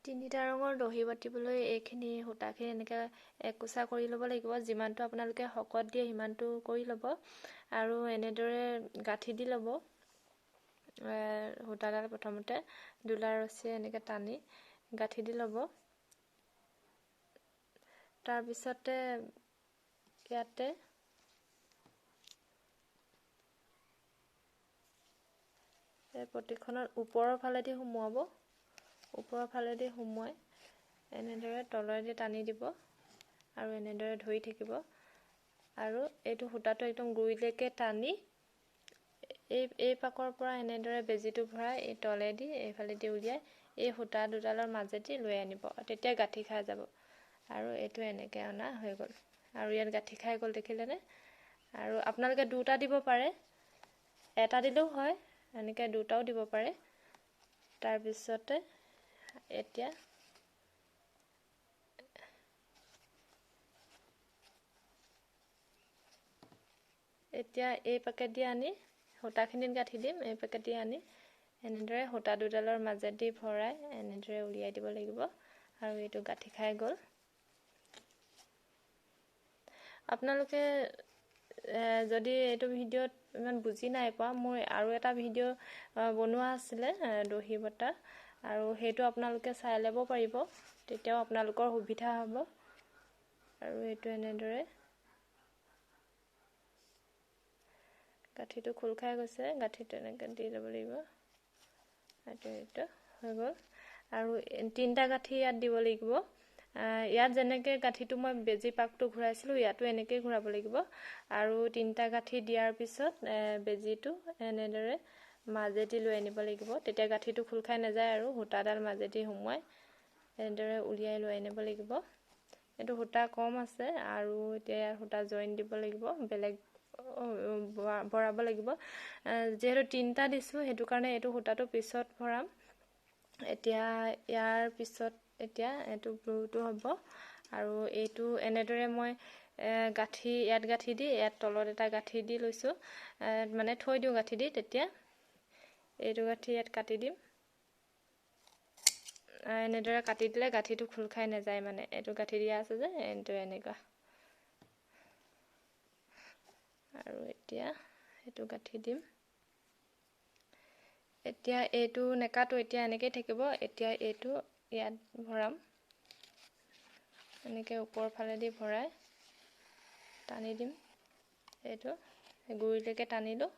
তিনিটা ৰঙৰ দহি বাতিবলৈ এইখিনি সূতাখিনি এনেকৈ একোচা কৰি ল'ব লাগিব। যিমানটো আপোনালোকে শকত দিয়ে সিমানটো কৰি ল'ব আৰু এনেদৰে গাঁঠি দি ল'ব। সূতাডাল প্ৰথমতে দোলা ৰছীয়ে এনেকৈ টানি গাঁঠি দি ল'ব। তাৰপিছতে ইয়াতে প্ৰতিখনৰ ওপৰৰ ফালেদি সুমুৱাব, ওপৰৰ ফালেদি সুমুৱাই এনেদৰে তলেদি টানি দিব আৰু এনেদৰে ধৰি থাকিব। আৰু এইটো সূতাটো একদম গুৰিলৈকে টানি এই পাকৰ পৰা এনেদৰে বেজীটো ভৰাই এই তলেদি এইফালেদি উলিয়াই এই সূতা দুডালৰ মাজেদি লৈ আনিব, তেতিয়া গাঁঠি খাই যাব। আৰু এইটো এনেকৈ অনা হৈ গ'ল। আৰু ইয়াত গাঁঠি খাই গ'ল, দেখিলেনে? আৰু আপোনালোকে দুটা দিব পাৰে, এটা দিলেও হয়, এনেকৈ দুটাও দিব পাৰে। তাৰপিছতে এতিয়া এতিয়া এই পেকেট দি আনি সূতাখিনিত গাঁঠি দিম। এই পেকেট দি আনি এনেদৰে সূতা দুডালৰ মাজেদি ভৰাই এনেদৰে উলিয়াই দিব লাগিব। আৰু এইটো গাঁঠি খাই গ'ল। আপোনালোকে যদি এইটো ভিডিঅ'ত ইমান বুজি নাই পোৱা, মোৰ আৰু এটা ভিডিঅ' বনোৱা আছিলে দহি বটা, আৰু সেইটো আপোনালোকে চাই ল'ব পাৰিব, তেতিয়াও আপোনালোকৰ সুবিধা হ'ব। আৰু এইটো এনেদৰে গাঁঠিটো খোল খাই গৈছে, গাঁঠিটো এনেকৈ দি ল'ব লাগিব। এইটো হৈ গ'ল। আৰু তিনিটা গাঁঠি ইয়াত দিব লাগিব। ইয়াত যেনেকৈ গাঁঠিটো মই বেজী পাকটো ঘূৰাইছিলোঁ, ইয়াতো এনেকৈয়ে ঘূৰাব লাগিব। আৰু তিনিটা গাঁঠি দিয়াৰ পিছত বেজীটো এনেদৰে মাজেদি লৈ আনিব লাগিব, তেতিয়া গাঁঠিটো খোল খাই নাযায়। আৰু সূতাডাল মাজেদি সুমুৱাই এনেদৰে উলিয়াই লৈ আনিব লাগিব। এইটো সূতা কম আছে আৰু এতিয়া ইয়াৰ সূতা জইন দিব লাগিব, বেলেগ ভৰাব লাগিব। যিহেতু তিনিটা দিছোঁ, সেইটো কাৰণে এইটো সূতাটো পিছত ভৰাম। এতিয়া ইয়াৰ পিছত এতিয়া এইটো ব্লুটো হ'ব। আৰু এইটো এনেদৰে মই গাঁঠি ইয়াত গাঁঠি দি ইয়াত তলত এটা গাঁঠি দি লৈছোঁ, মানে থৈ দিওঁ গাঁঠি দি। তেতিয়া এইটো গাঁঠি ইয়াত কাটি দিম। এনেদৰে কাটি দিলে গাঁঠিটো খোল খাই নাযায়, মানে এইটো গাঁঠি দিয়া আছে যে, এইটো এনেকুৱা। আৰু এতিয়া এইটো গাঁঠি দিম। এতিয়া এইটো নেকাটো, এতিয়া এনেকেই থাকিব। এতিয়া এইটো ইয়াত ভৰাম, এনেকৈ ওপৰ ফালেদি ভৰাই টানি দিম। এইটো গুৰিলৈকে টানিলোঁ।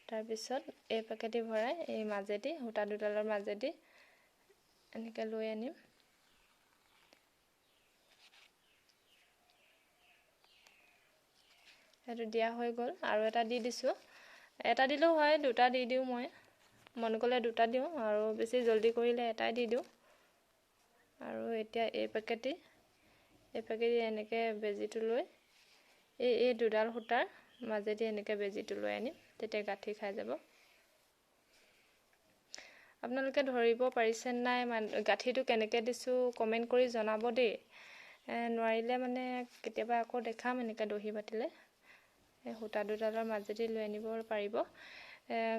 তাৰপিছত এই পেকেটি ভৰাই এই মাজেদি সূতা দুডালৰ মাজেদি এনেকৈ লৈ আনিম। সেইটো দিয়া হৈ গ'ল। আৰু এটা দি দিছোঁ, এটা দিলেও হয়, দুটা দি দিওঁ মই, মন গ'লে দুটা দিওঁ, আৰু বেছি জল্দি কৰিলে এটাই দি দিওঁ। আৰু এতিয়া এই পেকেটি এনেকৈ বেজীটো লৈ এই দুডাল সূতাৰ মাজেদি এনেকৈ বেজীটো লৈ আনিম, তেতিয়া গাঁঠি খাই যাব। আপোনালোকে ধৰিব পাৰিছে নাই গাঁঠিটো কেনেকৈ দিছোঁ কমেণ্ট কৰি জনাব দেই। নোৱাৰিলে মানে কেতিয়াবা আকৌ দেখাম। এনেকৈ দহি বাতিলে এই সূতা দুডালৰ মাজেদি লৈ আনিব পাৰিব।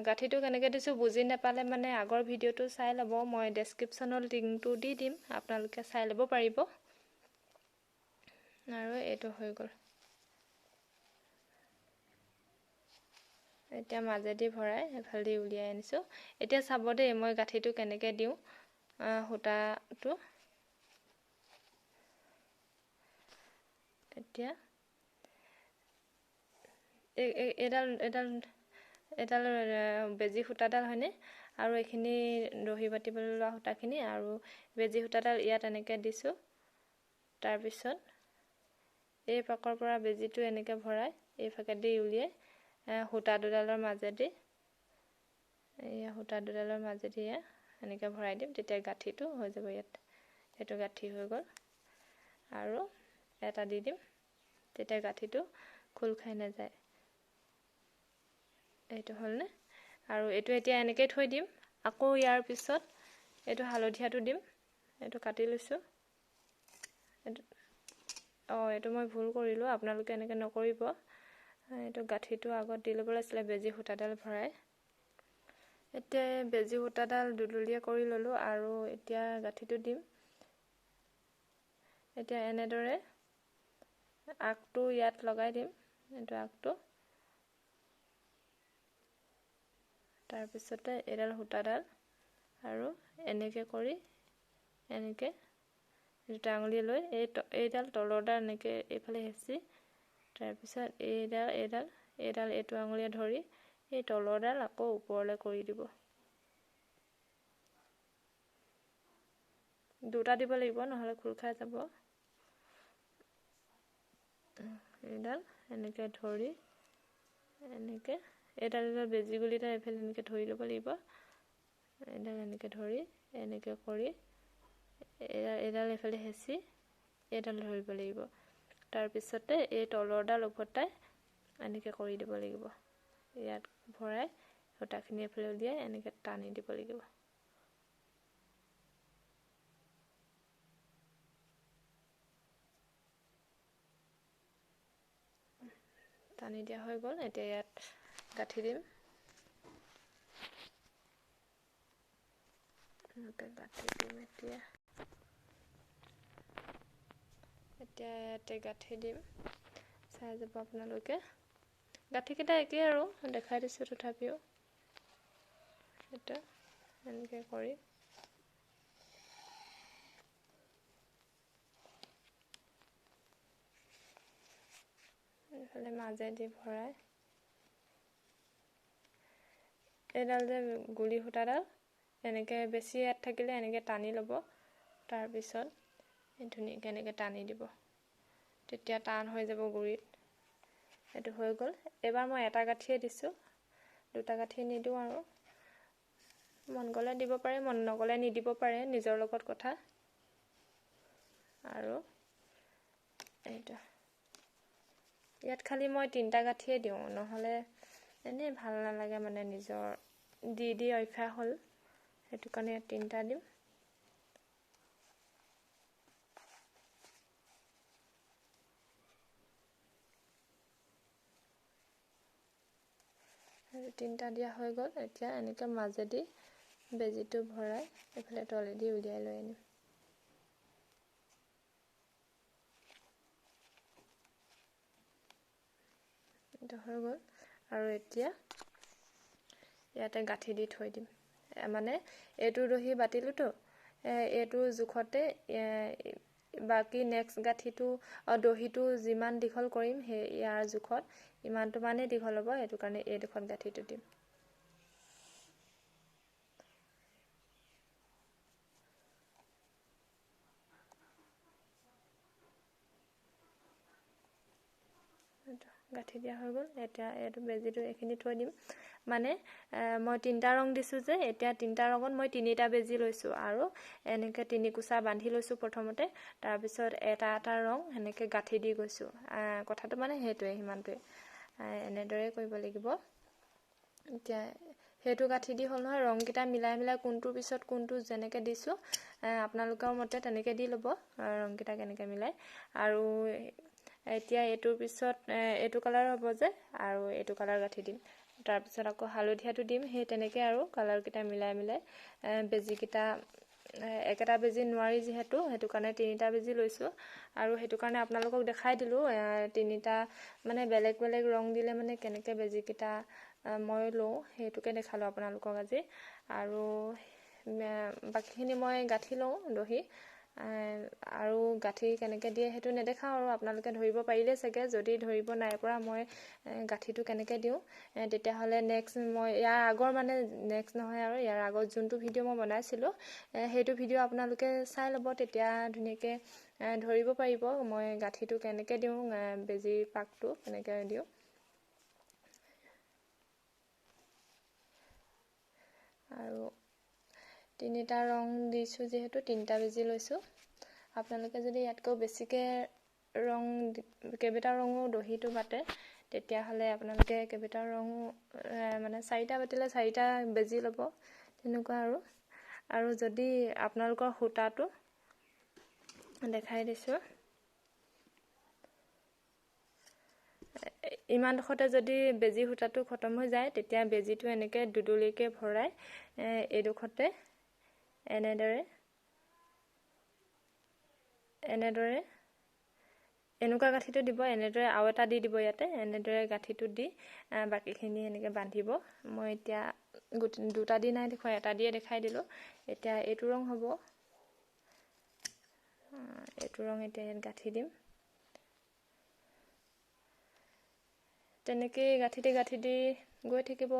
গাঁঠিটো কেনেকৈ দিছোঁ বুজি নাপালে মানে আগৰ ভিডিঅ'টো চাই ল'ব, মই ডেছক্ৰিপশ্যনত লিংকটো দি দিম, আপোনালোকে চাই ল'ব পাৰিব। আৰু এইটো হৈ গ'ল। এতিয়া মাজেদি ভৰাই এফালেদি উলিয়াই আনিছোঁ। এতিয়া চাব দেই মই গাঁঠিটো কেনেকৈ দিওঁ সূতাটো। এতিয়া এইডাল এডাল এডাল বেজী সূতাডাল হয়নে, আৰু এইখিনি দহি বাতিবলৈ লোৱা সূতাখিনি আৰু বেজী সূতাডাল ইয়াত এনেকৈ দিছোঁ। তাৰপিছত এই পাকৰ পৰা বেজীটো এনেকৈ ভৰাই এই ফাকেদি উলিয়াই সূতা দুডালৰ মাজেদি, এই সূতা দুডালৰ মাজেদি এনেকৈ ভৰাই দিম, তেতিয়া গাঁঠিটো হৈ যাব। ইয়াত এইটো গাঁঠি হৈ গ'ল। আৰু এটা দি দিম, তেতিয়া গাঁঠিটো খোল খাই নাযায়। এইটো হ'লনে? আৰু এইটো এতিয়া এনেকৈ থৈ দিম। আকৌ ইয়াৰ পিছত এইটো হালধীয়াটো দিম। এইটো কাটি লৈছোঁ। এইটো এইটো মই ভুল কৰিলোঁ, আপোনালোকে এনেকৈ নকৰিব। এইটো গাঁঠিটো আগত দি ল'ব লাগিছিলে বেজী সূতাডাল ভৰাই। এতিয়া বেজী সূতাডাল দুডুলীয়া কৰি ল'লোঁ আৰু এতিয়া গাঁঠিটো দিম। এতিয়া এনেদৰে আগটো ইয়াত লগাই দিম, এইটো আগটো। তাৰপিছতে এইডাল সূতাডাল আৰু এনেকৈ কৰি এনেকৈ দুটা আঙুলি লৈ এইডাল তলৰডাল এনেকৈ এইফালে হেঁচি, তাৰপিছত এইডাল এইডাল এইডাল এইটো আঙুলিয়ে ধৰি এই তলৰডাল আকৌ ওপৰলৈ কৰি দিব। দুটা দিব লাগিব, নহ'লে খোল খাই যাব। এইডাল এনেকৈ ধৰি এনেকৈ এইডাল এইডাল বেজী গুলিডাল এইফালে এনেকৈ ধৰি ল'ব লাগিব। এইডাল এনেকৈ ধৰি এনেকৈ কৰি এইডাল এইফালে হেঁচি এইডাল ধৰিব লাগিব। তাৰপিছতে এই তলৰডাল উভতাই এনেকৈ কৰি দিব লাগিব। ইয়াত ভৰাই সূতাখিনি এইফালে উলিয়াই এনেকৈ টানি দিব লাগিব। টানি দিয়া হৈ গ'ল। এতিয়া ইয়াত গাঁঠি দিম। এনেকৈ গাঁঠি দিম। এতিয়া এতিয়া ইয়াতে গাঁঠি দিম, চাই যাব আপোনালোকে। গাঁঠিকেইটা একেই আৰু দেখাই দিছোঁ, তথাপিও এটা এনেকৈ কৰি এইফালে মাজেদি ভৰাই এইডাল যে গুলি সূতাডাল এনেকৈ বেছি ইয়াত থাকিলে এনেকৈ টানি ল'ব। তাৰপিছত ধুনীয়াকৈ এনেকৈ টানি দিব, তেতিয়া টান হৈ যাব গুৰিত। এইটো হৈ গ'ল। এইবাৰ মই এটা গাঁঠিয়ে দিছোঁ, দুটা গাঁঠি নিদিওঁ আৰু। মন গ'লে দিব পাৰে, মন নগ'লে নিদিব পাৰে, নিজৰ লগত কথা। আৰু এইটো ইয়াত খালি মই তিনিটা গাঁঠিয়ে দিওঁ, নহ'লে এনেই ভাল নালাগে, মানে নিজৰ দি দি অভ্যাস হ'ল, সেইটো কাৰণে ইয়াত তিনিটা দিম। আৰু তিনিটা দিয়া হৈ গ'ল। এতিয়া এনেকৈ মাজেদি বেজীটো ভৰাই এইফালে তলেদি উলিয়াই লৈ আনিম। এইটো হৈ গ'ল। আৰু এতিয়া ইয়াতে গাঁঠি দি থৈ দিম। মানে এইটো দহি বাতিলোতো, এইটো জোখতে বাকী নেক্সট গাঁঠিটো দহিটো যিমান দীঘল কৰিম সেই ইয়াৰ জোখত ইমানটো মানেই দীঘল হ'ব, সেইটো কাৰণে এইডোখৰত গাঁঠিটো দিম। গাঁঠি দিয়া হৈ গ'ল। এতিয়া এইটো বেজীটো এইখিনি থৈ দিম। মানে মই তিনিটা ৰং দিছোঁ যে, এতিয়া তিনিটা ৰঙত মই তিনিটা বেজী লৈছোঁ আৰু এনেকৈ তিনি কোচা বান্ধি লৈছোঁ প্ৰথমতে, তাৰপিছত এটা এটা ৰং সেনেকৈ গাঁঠি দি গৈছোঁ। কথাটো মানে সেইটোৱে, সিমানটোৱে। এনেদৰে কৰিব লাগিব। এতিয়া সেইটো গাঁঠি দি হ'ল নহয়, ৰংকেইটা মিলাই মিলাই কোনটোৰ পিছত কোনটো যেনেকৈ দিছোঁ আপোনালোকৰ মতে তেনেকৈ দি ল'ব, ৰংকেইটা কেনেকৈ মিলাই। আৰু এতিয়া এইটোৰ পিছত এইটো কালাৰ হ'ব যে, আৰু এইটো কালাৰ গাঁঠি দিম। তাৰপিছত আকৌ হালধীয়াটো দিম, সেই তেনেকৈ আৰু কালাৰকেইটা মিলাই মিলাই বেজীকেইটা একেটা বেজী নোৱাৰি যিহেতু, সেইটো কাৰণে তিনিটা বেজী লৈছোঁ। আৰু সেইটো কাৰণে আপোনালোকক দেখাই দিলোঁ তিনিটা মানে বেলেগ বেলেগ ৰং দিলে মানে কেনেকৈ বেজীকেইটা মই লওঁ, সেইটোকে দেখালোঁ আপোনালোকক আজি। আৰু বাকীখিনি মই গাঁঠি লওঁ দহি, আৰু গাঁঠি কেনেকৈ দিয়ে সেইটো নেদেখাওঁ আৰু আপোনালোকে ধৰিব পাৰিলেই চাগে। যদি ধৰিব নাই পৰা মই গাঁঠিটো কেনেকৈ দিওঁ, তেতিয়াহ'লে নেক্সট মই ইয়াৰ আগৰ মানে নেক্সট নহয় আৰু ইয়াৰ আগত যোনটো ভিডিঅ' মই বনাইছিলোঁ সেইটো ভিডিঅ' আপোনালোকে চাই ল'ব, তেতিয়া ধুনীয়াকৈ ধৰিব পাৰিব মই গাঁঠিটো কেনেকৈ দিওঁ, বেজীৰ পাকটো কেনেকৈ দিওঁ। আৰু তিনিটা ৰং দিছোঁ যিহেতু তিনিটা বেজী লৈছোঁ। আপোনালোকে যদি ইয়াতকৈও বেছিকৈ ৰং কেইবাটাও ৰঙো দহিটো বাটে তেতিয়াহ'লে আপোনালোকে কেইবাটাও ৰঙো মানে চাৰিটা বাতিলে চাৰিটা বেজী ল'ব, তেনেকুৱা আৰু। আৰু যদি আপোনালোকৰ সূতাটো দেখাই দিছোঁ, ইমানডোখৰতে যদি বেজী সূতাটো খতম হৈ যায় তেতিয়া বেজীটো এনেকৈ দুডুলিকৈ ভৰাই এইডোখৰতে এনেদৰে এনেদৰে এনেকুৱা গাঁঠিটো দিব, এনেদৰে আৰু এটা দি দিব ইয়াতে, এনেদৰে গাঁঠিটো দি বাকীখিনি এনেকৈ বান্ধিব। মই এতিয়া দুটা দি নাই দেখুওৱা, এটা দিয়ে দেখাই দিলোঁ। এতিয়া এইটো ৰং হ'ব, এইটো ৰং এতিয়া ইয়াত গাঁঠি দিম। তেনেকেই গাঁঠি দি গাঁঠি দি গৈ থাকিব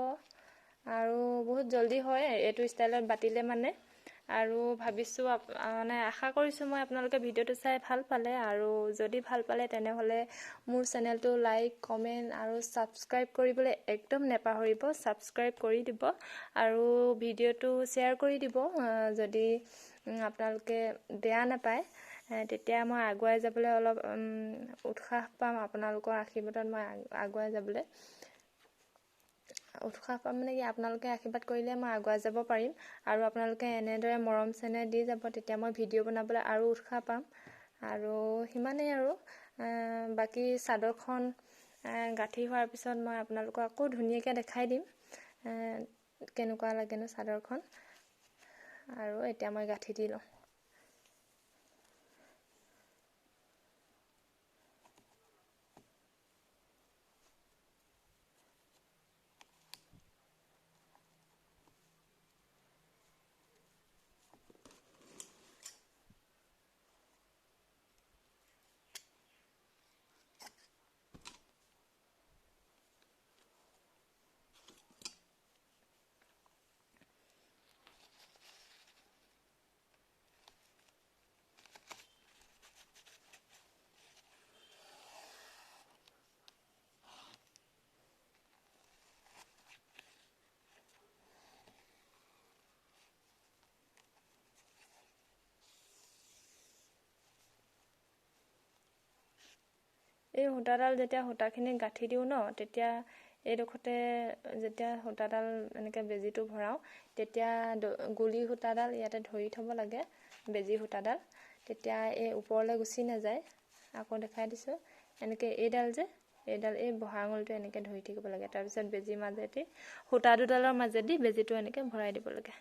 আৰু বহুত জল্দি হয় এইটো ষ্টাইলত বাতিলে মানে। আৰু ভাবিছোঁ মানে আশা কৰিছোঁ মই আপোনালোকে ভিডিঅ'টো চাই ভাল পালে, আৰু যদি ভাল পালে তেনেহ'লে মোৰ চেনেলটো লাইক, কমেণ্ট আৰু ছাবস্ক্ৰাইব কৰিবলৈ একদম নেপাহৰিব। ছাবস্ক্ৰাইব কৰি দিব আৰু ভিডিঅ'টো শ্বেয়াৰ কৰি দিব যদি আপোনালোকে বেয়া নাপায়, তেতিয়া মই আগুৱাই যাবলৈ অলপ উৎসাহ পাম। আপোনালোকৰ আশীৰ্বাদত মই আগুৱাই যাবলৈ উৎসাহ পাম, মানে কি আপোনালোকে আশীৰ্বাদ কৰিলে মই আগুৱাই যাব পাৰিম। আৰু আপোনালোকে এনেদৰে মৰম চেনেহ দি যাব, তেতিয়া মই ভিডিঅ' বনাবলৈ আৰু উৎসাহ পাম। আৰু সিমানেই। আৰু বাকী চাদৰখন গাঁঠি হোৱাৰ পিছত মই আপোনালোকক আকৌ ধুনীয়াকৈ দেখাই দিম কেনেকুৱা লাগেনো চাদৰখন। আৰু এতিয়া মই গাঁঠি দি লওঁ। এই সূতাডাল যেতিয়া সূতাখিনি গাঁঠি দিওঁ ন, তেতিয়া এইডোখৰতে যেতিয়া সূতাডাল এনেকৈ বেজীটো ভৰাওঁ তেতিয়া গুলি সূতাডাল ইয়াতে ধৰি থ'ব লাগে, বেজী সূতাডাল, তেতিয়া এই ওপৰলৈ গুচি নাযায়। আকৌ দেখাই দিছোঁ, এনেকৈ এইডাল যে এইডাল এই বহা আঙুলিটো এনেকৈ ধৰি থাকিব লাগে। তাৰপিছত বেজীৰ মাজেদি সূতা দুডালৰ মাজেদি বেজীটো এনেকৈ ভৰাই দিব লাগে।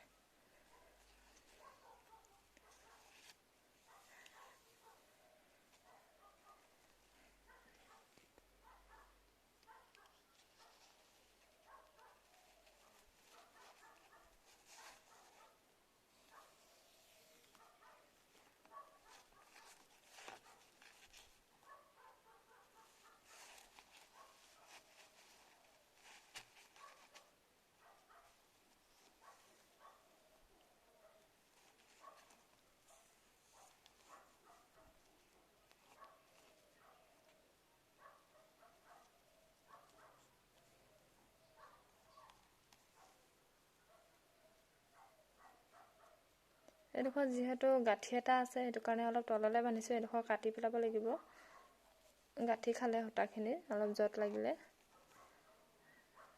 এইডোখৰ যিহেতু গাঁঠি এটা আছে সেইটো কাৰণে অলপ তললৈ বান্ধিছোঁ, এইডোখৰ কাটি পেলাব লাগিব। গাঁঠি খালে সূতাখিনি অলপ জঁট লাগিলে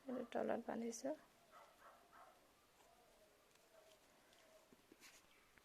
এইটো তলত বান্ধিছোঁ।